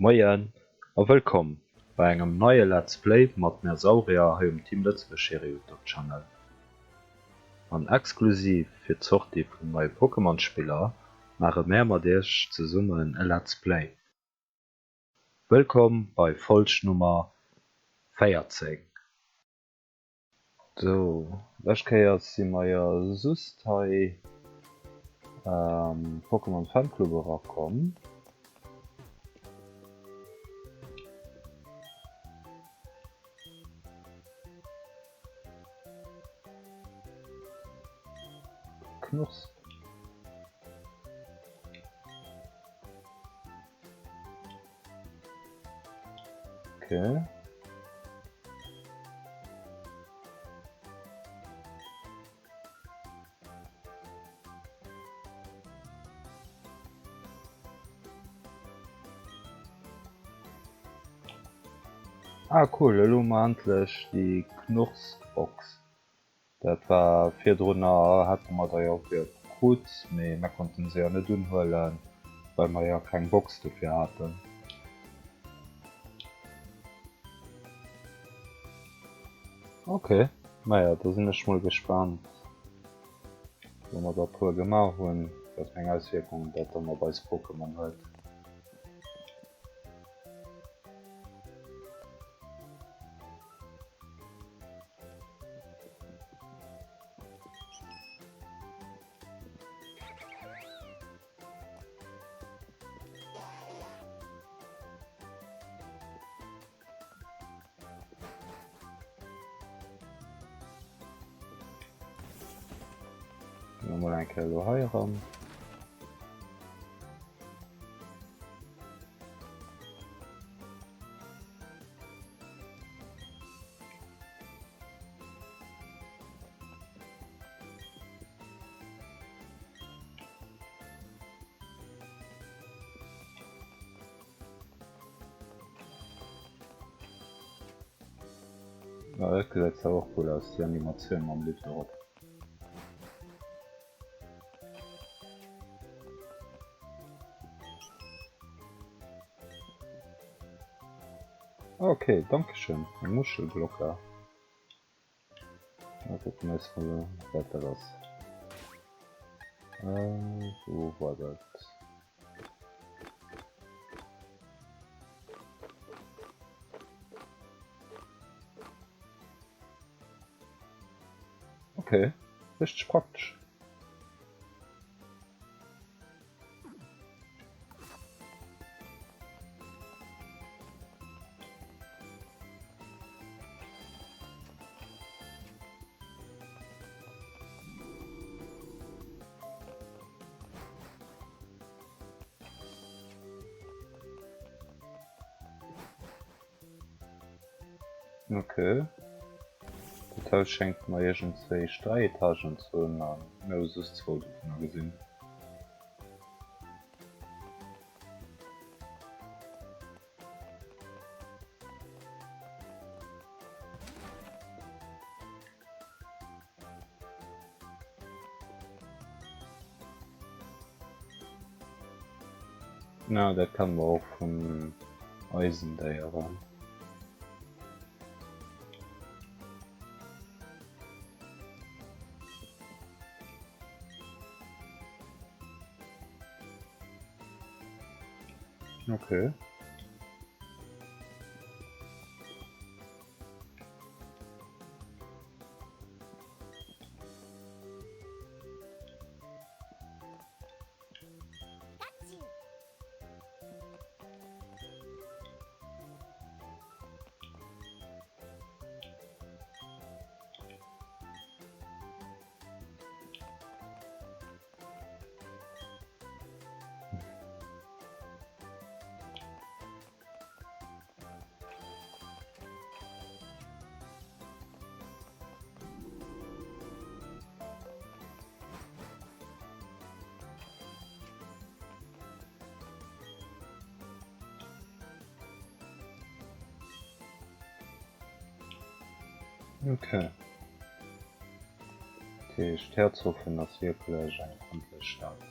Moien a wëllkomm bei engem neie Let's Play mat Mersaurier hei um Team Lëtzebuerg Serie Youtube Channel. An exklusiv fir d'Sortie vum neie Pokémon Spiller maache mär mat iech zesummen e Let's Play. Wëllkomm bei Folg Nummer 14. Sou, lescht Kéier si mer jo just hei am Pokémon Fanclub erakomm. Knosp. Okay. Ah cool, elo hu mer endlech déi Knursbox. Dat war virdrunner hate mer der jo och jo krut, mee mer konnten se jo net unhuelen, well mer jo keng Box dofir haten. Ok, maja da sinn ech mol gespaant, wa mer der e puer gemaach hunn, wat fir eng Auswierkung dat dann op eis Pokémon huet. Mol eng Kéier elo hei eran. Ja, dat gesäit zwar och cool aus, déi Animatioun mam Lift erop. Ok, dankeschön, eng Muschelglocke. Da kucken eis mol wat dat ass. Äh, wou war dat? Okay, richteg praktesch. Okay. Dat Haus schéngt mer iergendzwéi 3 Etagen ze hunn a mir hu just zwou dovunner gesinn. Na, dat kennen mer och vun eisen Déieren. Okay. Okay. Dat heescht, Herzhofen ass wierklech eng frëndlech Stad.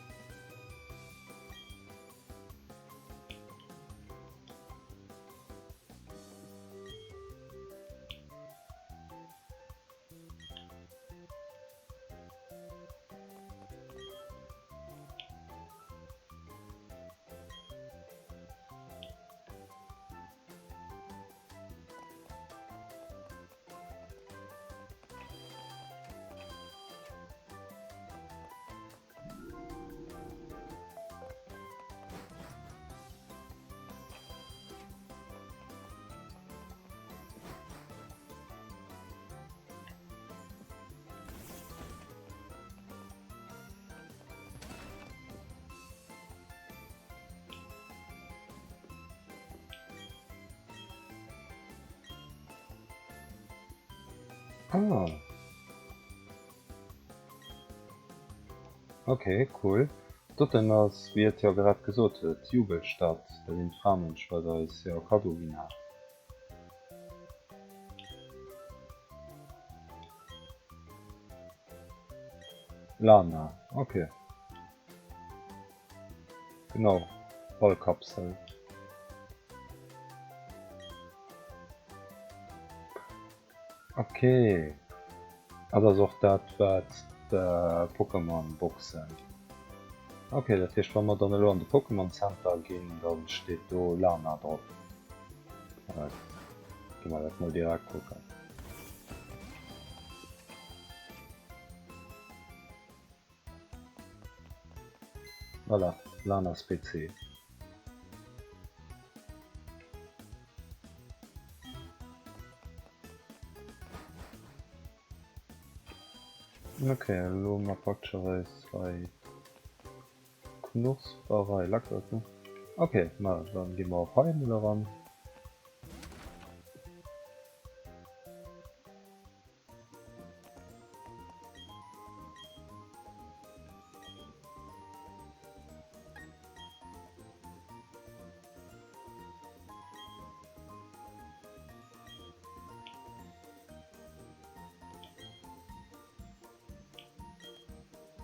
Ah. Ok, cool. Doten ass, wéi et jo grad gesot huet, d'Jubelstadt, dat eent Framensch, wat eis jo e Kaddo ginn hat. Lana, ok. Genau, Ballkapsel. Ok, dat ass och dat wat d'Pokémon Boxen. Ok, dat heescht wa mer dann elo an de Pokémon Center ginn, da steet do Lana drop. Gi mer dat mol direkt kucken. Voilà, Lana's PC. Ok, elo hu mer praktischerweis hei Knosperei Lackert, ne? Ok, ma dann gi mer och hei emol eran.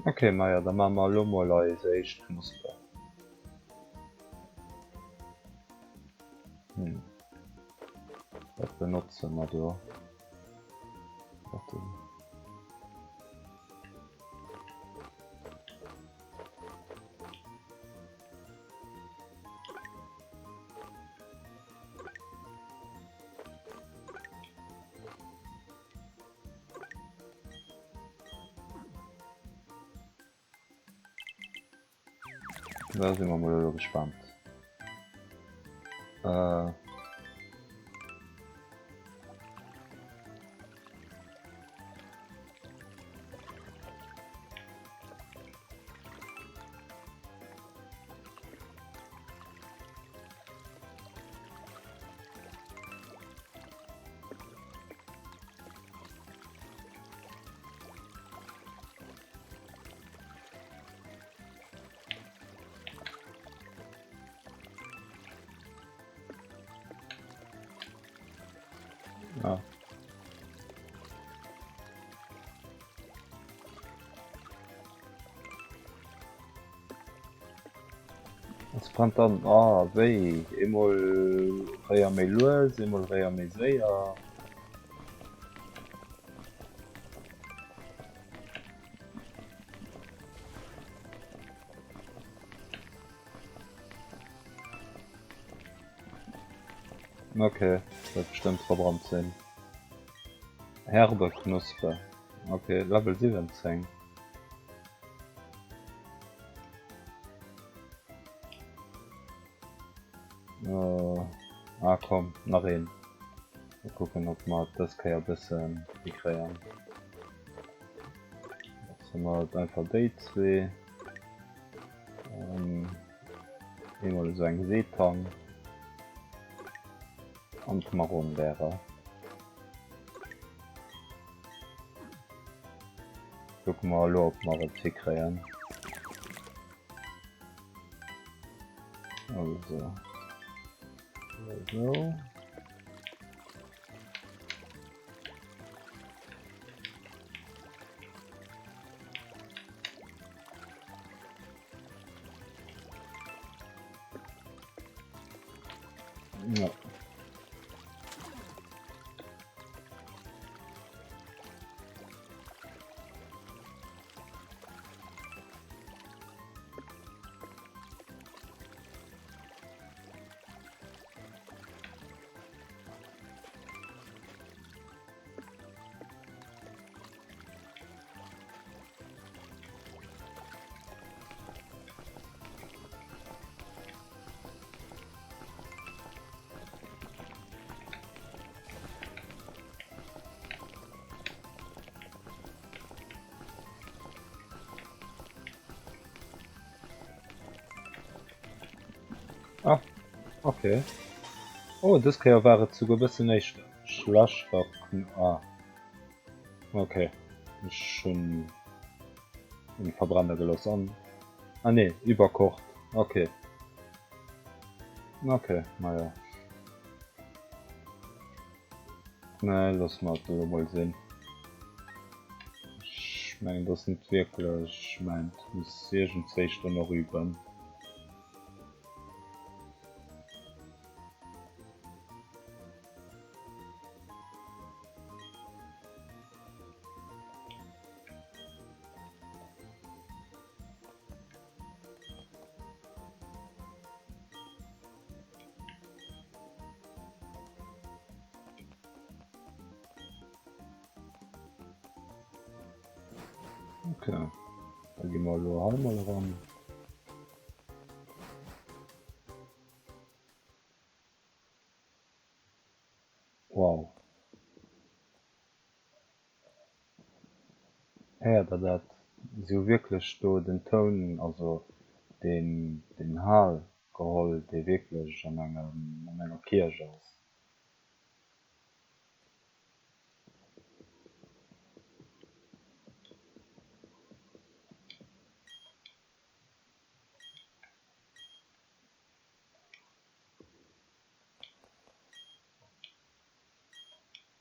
Ok, maja, da maache mer elo mol eis éischt Knospe. Hm. Wat benotze mer do? Da si mer mol elo gespannt. Äh. Ja. Es brennt dann ah, wéi eemol réier méi lues, eemol réier méi séier. Ok, dat bestëmmt verbrannt sinn. Herbe Knospe. Ok, Level 17. Uh, ah komm, nach een. Mal kucken, ob mer dës Kéier e bëssen hikréien. Jetzt hu mer halt einfach déi zwee. Ähm, eemol esou eng Seetang. An d'Maronbeere. Kucke mer elo, ob mer et hikréien. Also. So. Ja. Ah, okay. Oh, dës Kéier war et souguer e bëssen éischter schlechter. Ah. Ok, ech hunn en verbrenne gelooss an, ah nee, iwwerkocht, ok. Ok, majo. Nee, loosse mer et elo mol sinn. Ech mengen, dat ass net wierklech mäint. Muss iergendzwéi Stonn och üben. Okay, da gi mer elo hei mol eran. Wow. Héiert der dat? Si hu wierklech do den Toun, also deen den Hal geholl, dee wierklech an engem, an enger Kierch ass.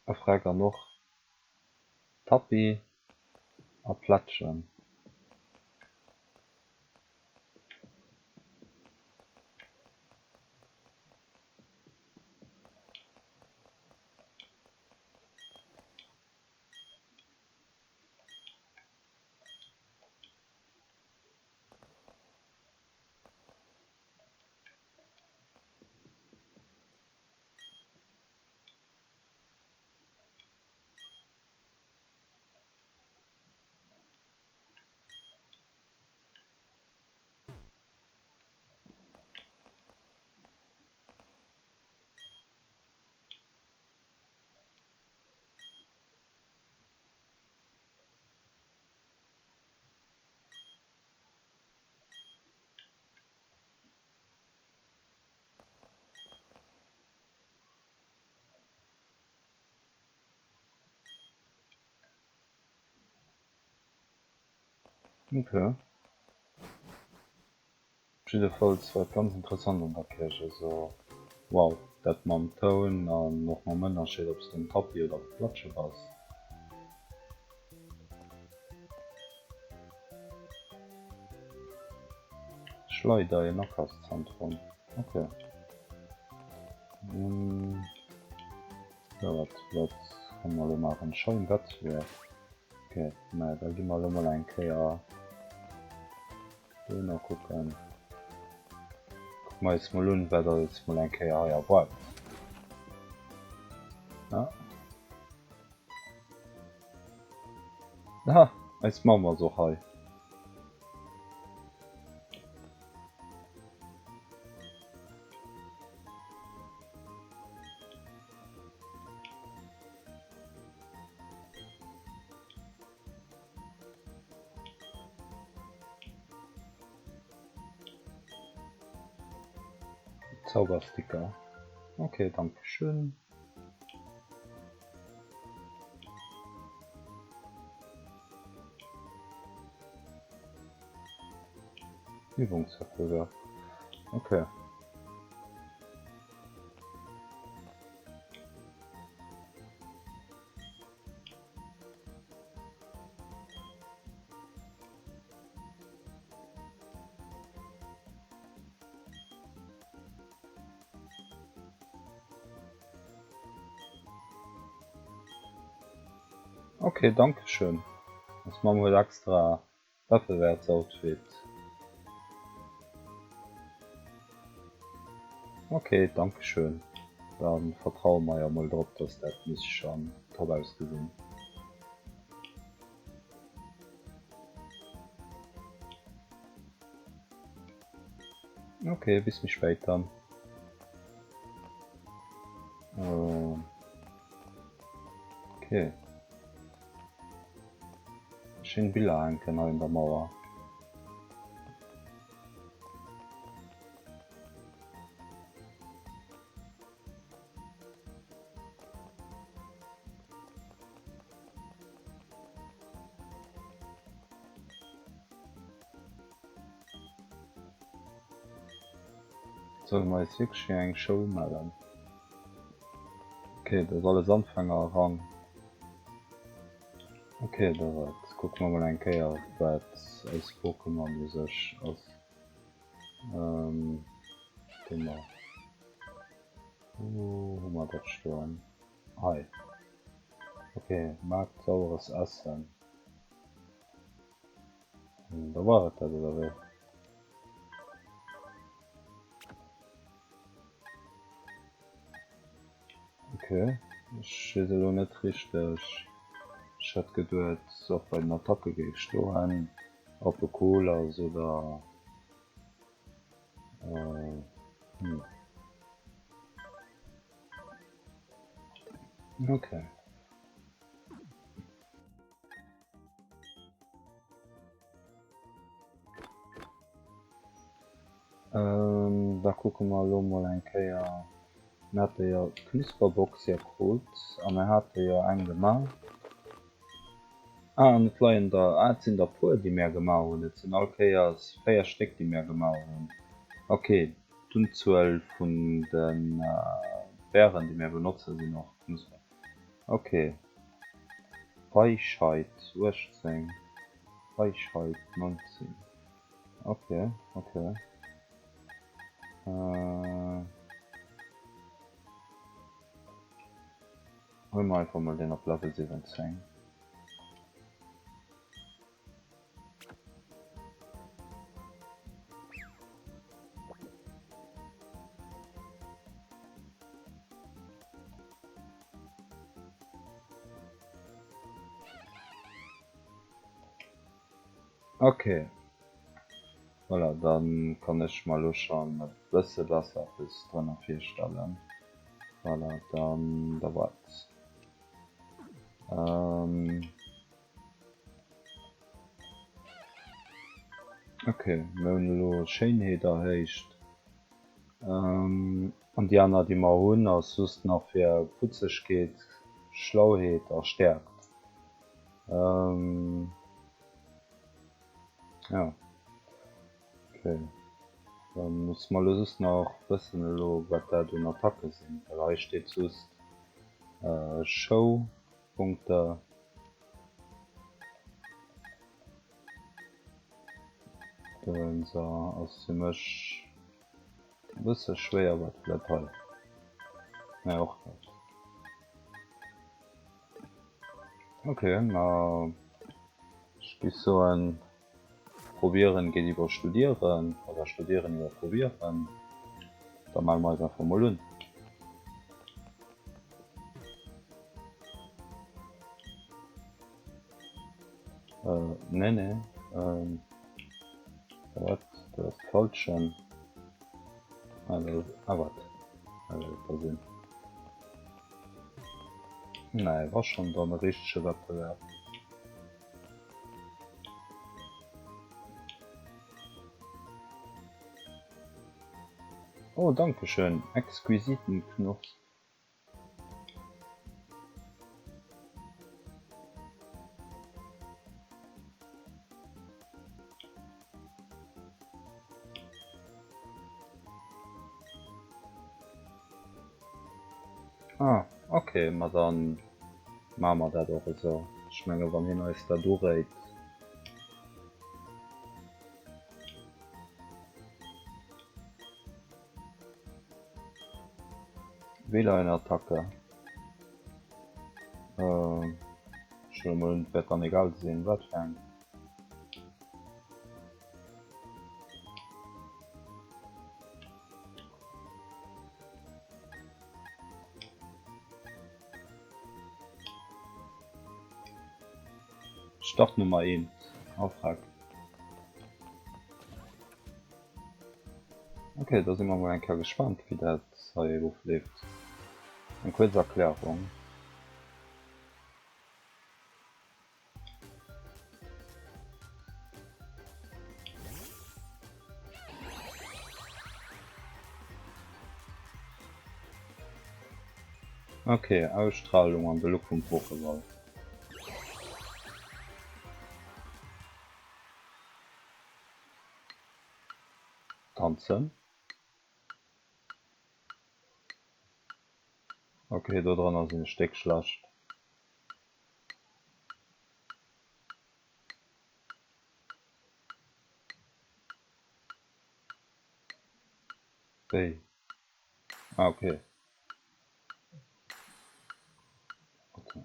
A Freck an och Tapis a Plättchen. Ok. Jiddefalls war et ganz interessant an der Kierch, also wow, dat mam Toun an och mam Ënnerscheed ob s de um Tapis oder op Platsche bass. Schleider, een Akafszentrum, ok. Jo, wat, wat kënne mer elo maachen? Schein Wettbewerb. Ok, mä da gi mer elo mol eng Kéier dohinner kucken. Kucke mer eis mol un, wat eis mol eng Kéier hei erwaart. Ah. Ah, eis Mamm ass och hei. Zaubersticker. Okay, danke schön. Übungswettbewerb. Okay. Okay, danke schön. Eis Mamm huet extra Wettbewerbsoutfit. Ok, dankeschön. Dann vertraue mer jo mol drop, dass dat misst schon top ausgesinn. Ok, bis méi spéit dann. Ok. Schéin Biller hänken hei un der Mauer. Solle mer eis wierklech fir eng Show umellen? Ok, dat ass alles Anfängerrang. Ok, da wat kucke mer mol eng Kéier wat eis Pokémon u sech ass. Do mer. Wou hu mer dat stoen? Hei. Ok, mag saures Essen. Da war et dat, oder wéi? Ok, ech weess elo net richteg. Ech hat geduet och bei den Attacke géif stoen ob e cool ass oder hm. Ok. Da kucke mer elo mol eng Kéier. Mir hate jo d'Knusperbox jo krut a mir hate jo eng gemaach. Ah, an et leien der, ah et sinn der puer déi mär gemaach hunn. Et sinn all Kéiers 4 Stéck déi mär gemaach hunn. Ok, d'Unzuel vun de Bären déi mär benotzen sinn och Knusper. Ok. Weichheit 18, Weichheit 19. Ok, ok. Huele mer einfach mol deen op Level 17. Ok, voilà, dann kann ech mer elo schon e bësse besser eppes drënner virstellen. Voilà, dann da wat. Ähm Ok, mir hunn elo Schéinheet erhéicht. An déi aner déi mer hunn ass just nach fir Putzegkeet, Schlauheet a Stäerkt. Jo ok, da musse mer elo just nach wëssen elo wat dat un Attacke sinn, well hei steet just Show Punkter. Dowéinster ass fir mech e bësse schwéier wat vläit hei, mä och net. Ok, ma ech géif soen probieren geet iwwer studieren oder studieren iwwer probieren. Da melle mer eis einfach mol un. Äh, nee, nee. Ähm, wat? Dat ass falschen. Ah, dat, ah wat? Ah, dat da sinn. Nee, war schon dann e richtege Wettbewerb. Oh, danke schön. Exquisiten Knosp. Ah, okay, ma dann maache mer dat och esou. Ech menge wann hien eis dat uréit. WLAN-Attacke. Ech huelen mol un, et wäert dann egal sinn, wat fir eng. Startnummer 1, Auftrag. Ok, da si mer mol eng Kéier gespaant wéi dat hei ofleeft. Eng kuerz Erklärung. Ok, Ausstrahlung an de Look vum Pokéball. Tanzen. Ok, do dranner sinn ech déck schlecht. Wéi? Ah, okay. Okay.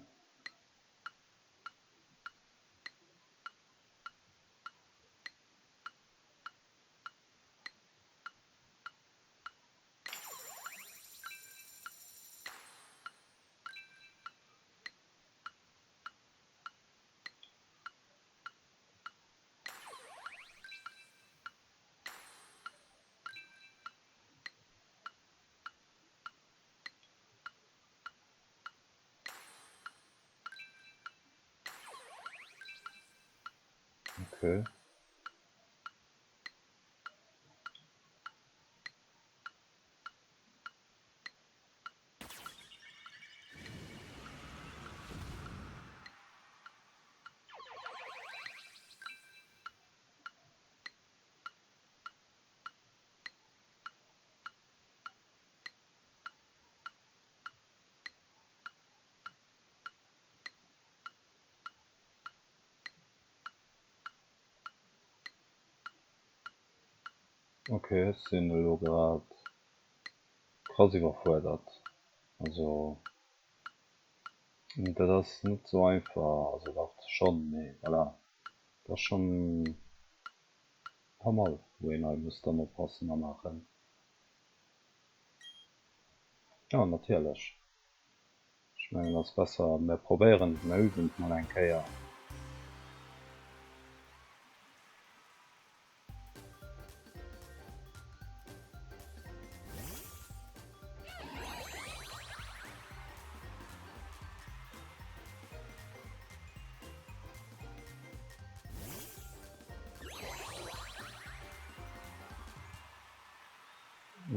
Okay. Ok, ech sinn elo grad krass iwwerfuerdert. Also dat ass net sou einfach, also dach schonn, mee voilà, dat ass schonn pas mal wou een hei muss dann oppassen a maachen. Jo natierlech, ech mengen ass besser mir probéieren et, mir üben et mol eng Kéier.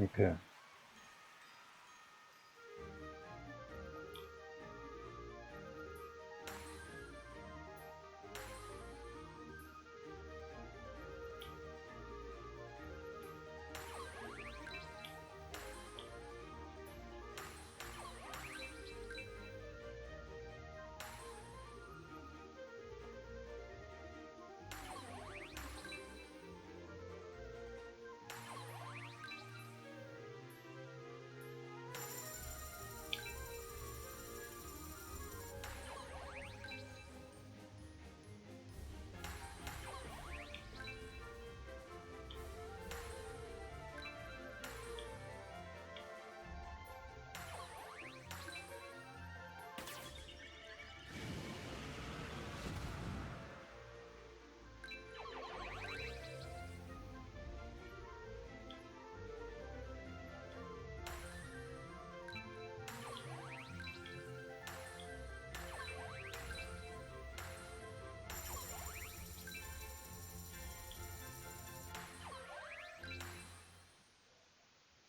Okay.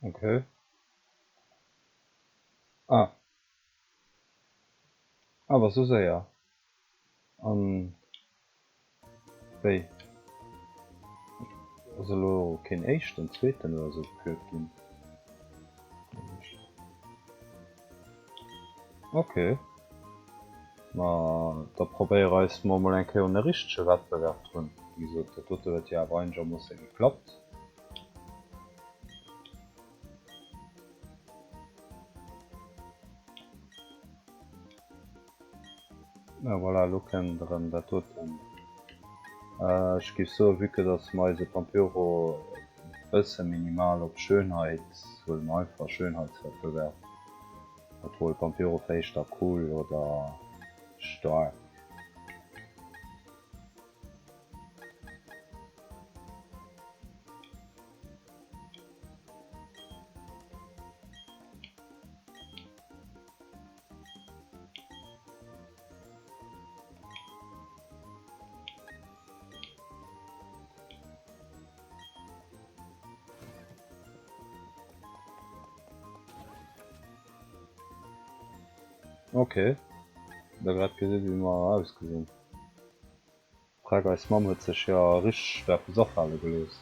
Okay. Ah. Awer sou séier. An wéi? Ass elo keen éischten, zweeten oder sou gekürt ginn? Ok. Ma da probéiere eis mol mol eng Kéier un e richtege Wettbewerb drun. Wéi gesot, dat dote huet jo awer einegermoosse geklappt. Ah voilà, elo kënnt erëm dat doten. Ech géif soen, vue que dass mer eise Pampuro e bësse minimal op Schönheit, huele mer einfach Schönheitswettbewerb, obwuel Pampuro wär éischter cool oder staark. Ok, da grad gesinn wéi mer ausgesinn. Frag eis Mamm huet sech jo richteg eppes afale gelooss.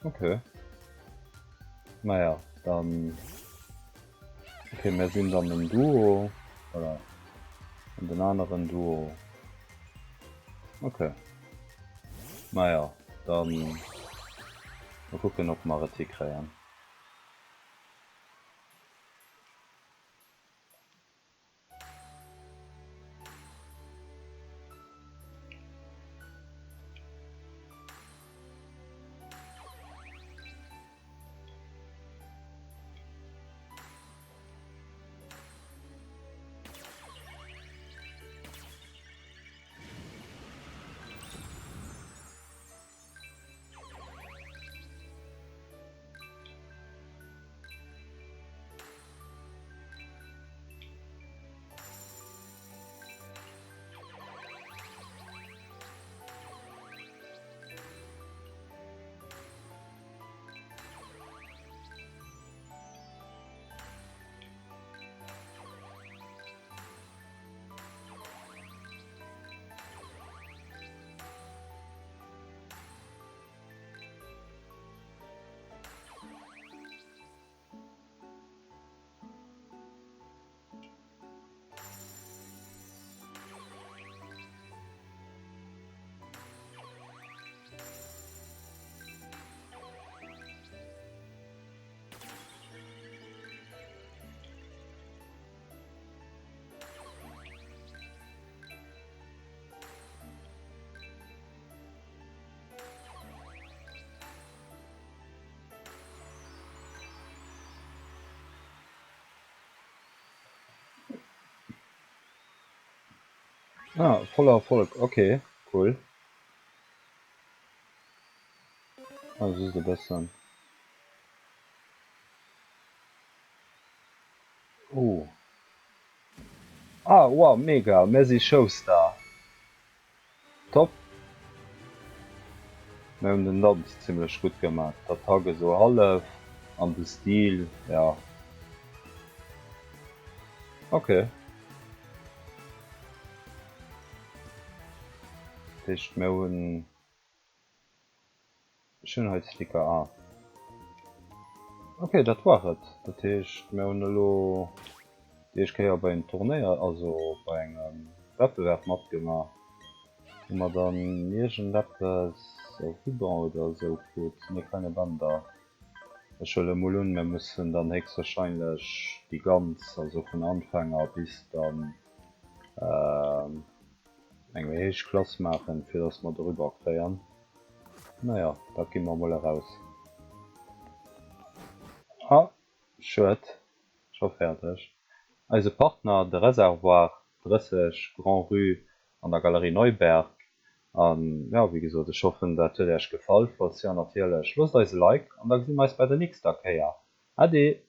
Ok. Naja, da. Dann okay, mir sinn dann en Duo. Voilà. An den aneren Duo. Okay. Naja, dann mal kucken, ob mer et hikréien. Ah, voller Erfolg, okay, cool. Ah, just e bëssen. Oh. Ah, wow, mega, mir si Showstar. Top! Mir hunn den Danz zimlech gutt gemaach, d'Attack esou hallef an de Stil, ja ok. Dat heescht mir hunn Schönheitssticker ah ok dat war et. Dat heescht mir hunn elo déi éischt Kéier bei engem Turnéier, also bei engem Wettbewerb matgemaach, wou mer dann iergendeppes, e Ruban oder esou krut, nee keine Bänder. Ech huele mol un mir mussen dann héchstwahrscheinlech déi ganz, also vun Anfänger bis dann eng méi héich Klass maachen, fir dass mer de Ruban kréien. Naja, da gi mer mol eraus. Ah, schued, scho fäerdeg. Eise Partner, de Réservoir 30, Grand-Rue an der Galerie Neuberg. An jo, wéi gesot, ech hoffen dat huet Äech gefall. Falls jo, natierlech, loosst eis e Like an da gesi mer eis bei der nächster Kéier. Ade!